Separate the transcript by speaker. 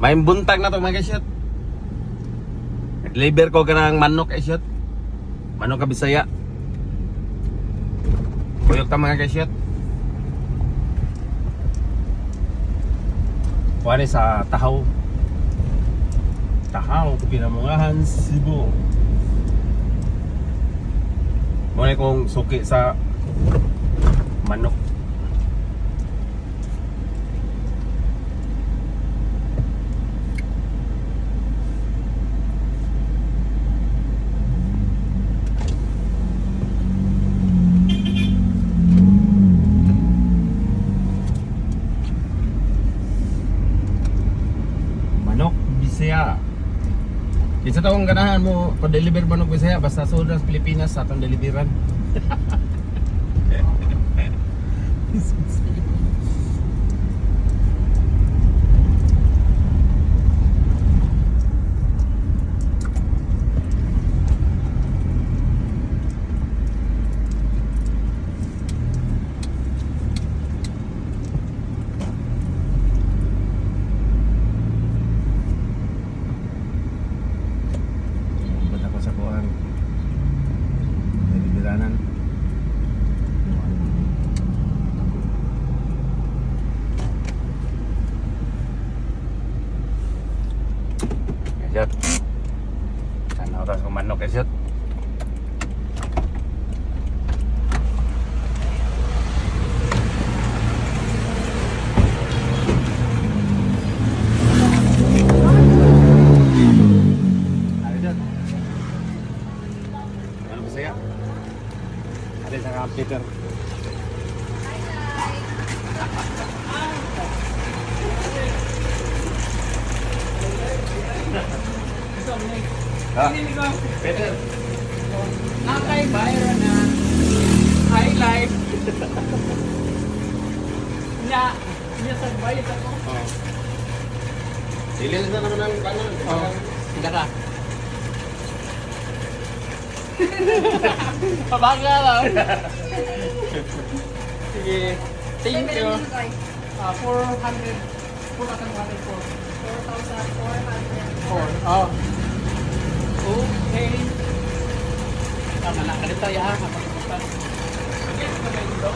Speaker 1: May buntag na to, mga kasyot. Nag-deliver ko kanang manok, kasyot. Manok ka Bisaya. Kuyog ta, mga kasyot. Kuha ni sa Tahaw. Tahaw, Pinamungahan, Cebu. Muna kong suki sa manok. Manok Bisaya. Kinsa taong ganahan mo pa-deliver manok Bisaya, basta sulod sa Pilipinas sa atong deliveran. Ba't ako sa kuhan? Deliberanan. Kasyot. Sana oras ko manok, kasyot. Kasyot. Ano ba sa'yo? Ada sa computer. Ah, Peter.
Speaker 2: Nakay Byron na highlight. Nya, nya sa bayad ako.
Speaker 1: Oh. Silil na naman ang kanan.
Speaker 2: Oh, sila ka. Pabaga lang. Sige. Thank you. 400, 4,104.
Speaker 3: 4,404.
Speaker 2: 4. Oh. Okay. Tama na. Kalita ya. Okay, sabay dito.